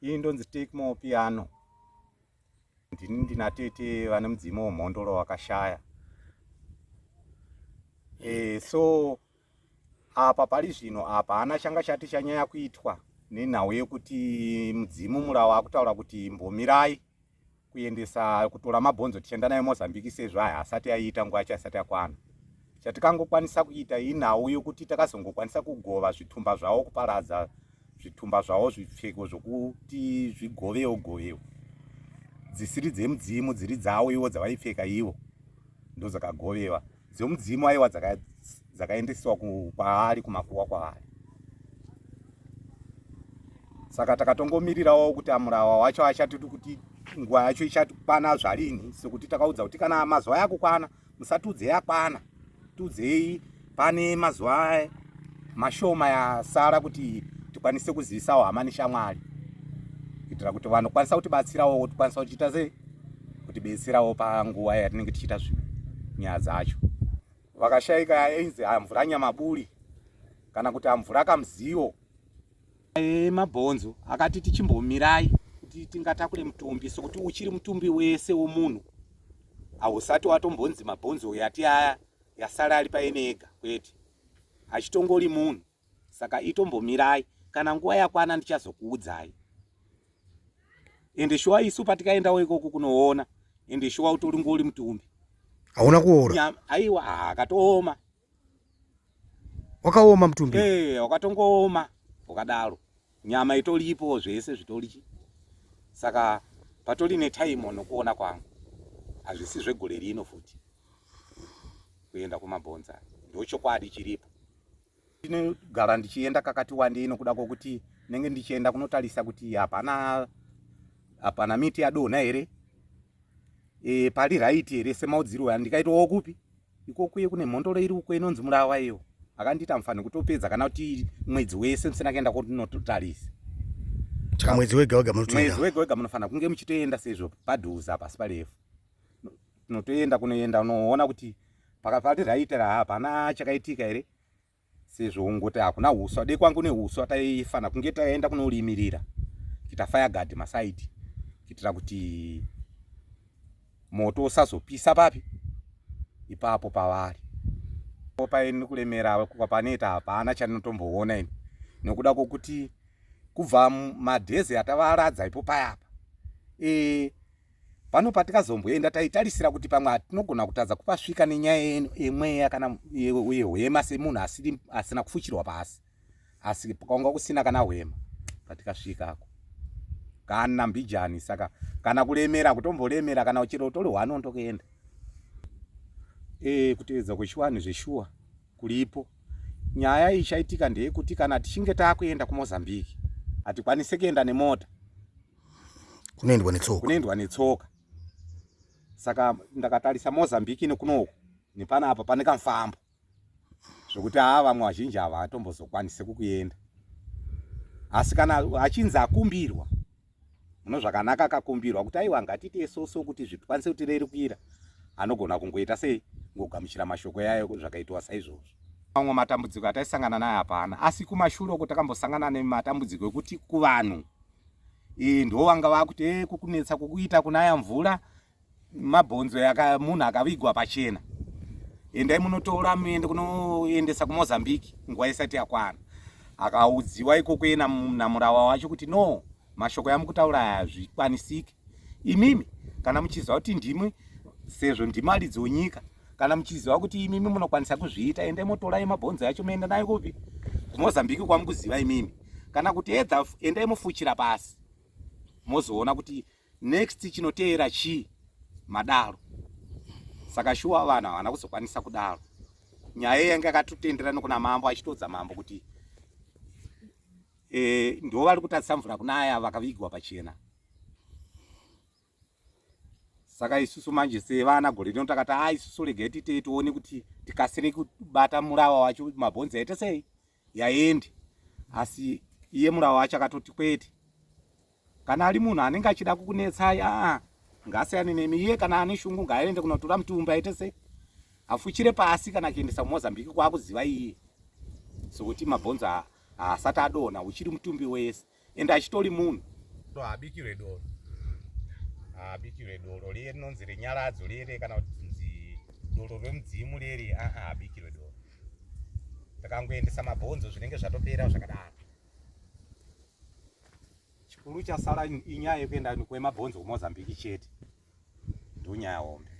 Iyi ndonzi Take More Piano. Ndini ndina tete vane mudzimu womhondoro wakashaya. E, so apa pari zvino apa hana changa chati chanyanya kuitwa nenhau yekuti mudzimu murawo akutaura kuti mbomirai kuendesa kutora mabhonzo tichienda nayo Mozambique sezvo aya asati aiita nguva yacho asati yakwana. Chatikangokwanisa kuita inhau yokuti takazongokwanisa kugova zvitumba zvavo kuparadza zvitumba zvavo zvipfeko zvokuti zvigovewo govewo dzisiri dzemudzimu dziri dzavo ivo dzavaipfeka ivo ndodzakagovewa dzemudzimu aiwa dzakaendeswa kwaari kumakuwa kwaari saka takatongomirirawo kuti amurawa wacho achatiti kuti nguva yacho ichakwana zvarini sekuti takaudza kuti kana mazuva yakukwana musatiudze yakwana tiudzei pane mazuva mashoma yasara kuti tikwanise kuzivisawo hama neshamwari kuitira kuti vanokwanisa kutibatsirawo tikwanisa kuchiita sei kutibetserawo panguva yatinenge tichiita nyaya dzacho vakashaika ainzi amvura nyamaburi kana kuti amvura kamuziwo emabhonzo akati tichimbomirai kuti tingatakure mutumbi sokuti uchiri mutumbi wese womunhu hausati watombonzi mabhonzo yati aya yasara ari paine ega kwete achitongori munhu saka itombomirai kana nguva yakwana ndichazokuudzai ende shuwa isu patikaendawo ikoko kunoona ende shuwa utori ngori mutumbi hauna kuora aiwa akatooma wakaoma mutumbi eh wakatongooma wakadaro nyama itoripo zvese zvitori saka patori netime nokuona kwangu hazvisi zvegore rino futi kuenda kumabhonza ndochokwadi chiripo ndinogara ndichienda kakati wandei nokuda kwokuti ndinenge ndichienda kunotarisa kuti hapana hapana miti yadonha here e, pari raiti here semaudziro andikaitawo kupi ikokuye kune mhondoro iri uko inonzi murawa iyo akandiita mufanira kutopedza kana kuti mwedzi wese musina kuenda konotarisa saka mwedzi wega wega munotoenda mwedzi wega wega munofanira kunge muchitoenda sezvo padhuze pasi parefu tinotoenda kunoenda unoona kuti pakapati raita ra hapana chakaitika here sezvo ungoti hakuna huswa dei kwangu nehuswa taifana kunge taenda kunorimirira kuita fire guard masaidi kuitira kuti moto usazopisa papi ipapo pavari paini kuremera kwapaneta hapana chandinotomboona ini nokuda kwokuti kubva madhezi atavaradza ipo payapa e, pano patikazomboenda taitarisira kuti pamwe hatinogona kutadza kupasvika nenyaya yemweya kana yehwema semunhu asiri asina kufuchirwa pasi asi kwanga kusina kana hwema patikasvikako kana mbijani saka kana kuremera kutomboremera kana uchero utori hwano ndokuenda e, kutevedza kwechiwanhu zveshuwa kuripo nyaya ichaitika ndeyekuti kana tichinge takuenda kumozambique hatikwanise kuenda nemota kunoendwa netsoka kunoendwa netsoka saka ndakatarisa mozambique nekunoku nepanapa pane kamufambo zvokuti haa vamwe vazhinji ava hatombozokwanise kukuenda asi kana achinzi akumbirwa muno zvakanaka akakumbirwa kuti aiwa ngatiite soso kuti zvikwanise kutirerukira anogona kungoita sei ngogamuchira mashoko yayo zvakaitwa saizvozvo mamwe matambudziko ataisangana nayo hapana asi kumashure uko takambosangana nematambudziko ekuti kuvanhu e, ndo vanga vakuti e, kukunetsa kukuita kunaya mvura mabhonzo yaka munhu akavigwa pachena endai munotora muende kunoendesa kumozambique nguva isati yakwana akaudziwa ikoko iye namurawa wacho kuti no mashoko yamukutaura aya hazvikwanisiki imimi kana muchiziva kuti ndimwi sezvo ndimaridzi wenyika kana muchiziva kuti imimi munokwanisa kuzviita endai motorai mabhonzo yacho moenda nayo kupi kumozambique kwamukuziva imimi kana kuti edha endai mofuchira pasi mozoona kuti next chinoteera chii madaro saka shuwa vanhu havana kuzokwanisa kudaro nyaya yanga yakatotendera nokuna mambo achitodza mambo kuti e, ndo vari kutadzisa mvura kunaya vakavigwa pachena saka isusu manje sevana gore rino takati a isusu regai tiitei tione kuti tikasire kubata murawa wacho mabhonzi aite sei yaendi asi iye murawa wacho akatoti kwete kana ari munhu anenge achida kukunetsai aa ngaasiyane nemi iye kana ane shungu ngaaende kunotora mutumbi aite sei afuchire pasi kana kuendesa kumozambique kwaakuziva iye sokuti mabhonzo haasati adonha uchiri mutumbi wese ende achitori munhu. Ndo haabikirwe doro, haabikirwe doro riye rinonzi renyaradzo riye kana kuti doro remudzimu riye, aa, haabikirwe doro. Takangoendesa mabhonzo, zvinenge zvatopera zvakadaro. Chikuru chasara inyaya yekuenda kwemabhonzo kuMozambique chete, ndonyaya hombe.